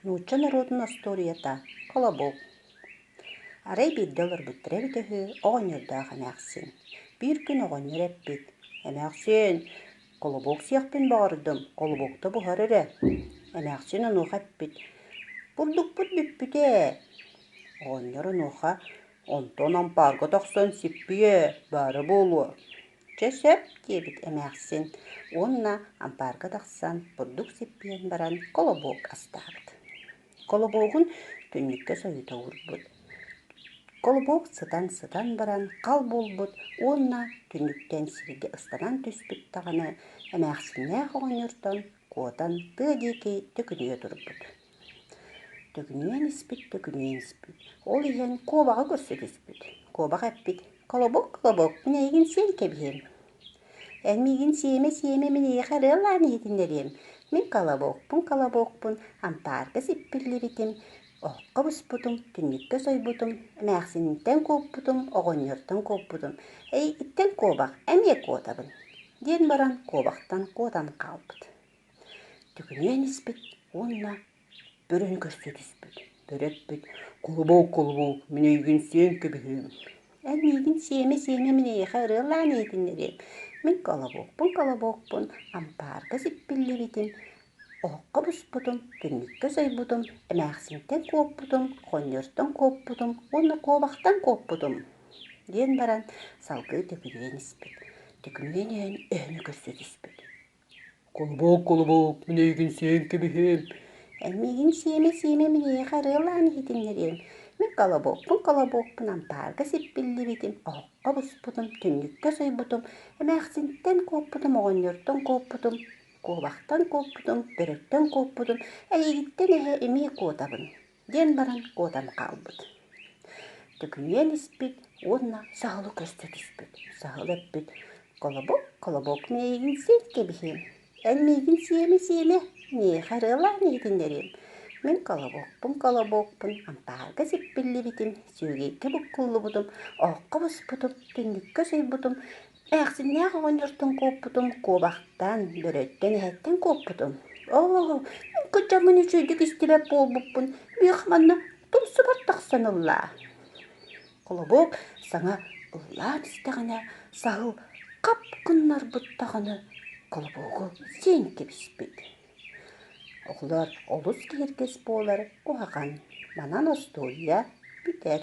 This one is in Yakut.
Нуучча норуотун остуоруйата «Колобок». Арай биирдэ олорбуттара эбитэ үһү оҕонньордоох эмээхсин. Биир күн оҕонньор эппит: «Эмээхсиэн, колобок сиэхпин баҕардым, колобокто буһар эрэ». Эмээхсин онуоха эппит: «Бурдукпут бүппүтэ ээ». Оҕонньор онуоха: «Онтон ампаарга тахсан сиппий ээ, баара буолуо». «Чэ сөп» диэбит эмээхсин уонна ампаарга тахсан бурдук сиппийэн баран колобок астаабыт. Колобогун түннүккэ сойута уурбут. Колобок сытан-сытан баран хал буолбут уонна түннүктэн сиргэ ыстанан түспүт даҕаны эмээхсиннээх оҕонньортон куотан тыа диэки төкүнүйэ турбут. Төкүнүйэн испит, төкүнүйэн испит. Ол иһэн куобаҕы көрсө түспүт. Куобах эппит: «Колобок, колобок, мин эйигин сиэн кэбиһиэм. Эн миигин сиэмэ, сиэмэ, мин эйиэхэ ырыалаан иһитиннэриэм. Мин колобокпун, колобокпун, ампаарга сиппиллибитим, оһоххо буспутум, түннүккэ сойбутум, эмээхсинтэн куоппутум, оҕонньортон куоппутум. Эйигиттэн куобах эмиэ куотабын» диэн баран куобахтан куотан хаалбыт. Төкүнүйэн испит уонна бөрөнү көрсө түспүт. Бөрө эппит: «Кулубуок, кулубуок, мин эйигин сиэн кэбиһиэм. Эн миигин сиэмэ, сиэмэ, мин эйиэхэ ырыалаан иһитиннэриэм. Мин колобокпун, колобокпун, ампаарга сиппиллибитим, оһоххо буспутум, түннүккэ сойбутум, эмээхсинтэн куоппутум, оҕонньортон куоппутум уонна куобахтан куоппутум» диэн баран салгыы төкүнүйэн испит. Төкүнүйэн иһэн өһөнү көрсө түспүт. Кулубуок, кулубуок, мин эйигин сиэн кэбиһиэм. Эн миигин сиэмэ, сиэмэ, мин эйиэхэ арыалаан иһитиннэриэм. Мин колобокпун, колобокпун ампаарга сиппиллибитим, оһоххо буспутум, түннүккэ сойбутум, эмээхсинтэн куоппутум, оҕонньортон куоппутум, куобахтан куоппутум, бөрөттөн куоппутум, эйигиттэн эһэ эмиэ куотабын диэн баран куотан хаалбыт. Төкүнүйэн испит уонна саһылы көстө түспүт. Саһыл эппит: «Колобок, колобок, мин эйигин сиэн кэбиһиэм. Эн миигин сиэмэ, сиэмэ, миэхэ арыалаан иһитиннэриэм. Мин колобокпун, колобокпун, ампаарга сиппиллибитим, сүөгэйгэ буккуллубутум, оһоххо буспутум, түннүккэ сойбутум, Ээхсиннээх оҕонньортон куоппутум, куобахтан, бөрөттөн, эһэттэн куоппутум. Оо, мин кырдьаммын үчүгэйдик истибэт буолбуппун, миэхэ манна тумсубар тахсан ыллаа. Колобок саҥа ыллаан истэҕинэ, саһыл хап гыннарбыт даҕаны колобогу сиэн кэбиспит. Оҕолор олус киһиргэс буолар куһаҕан, манан остуоруйа бүтэр.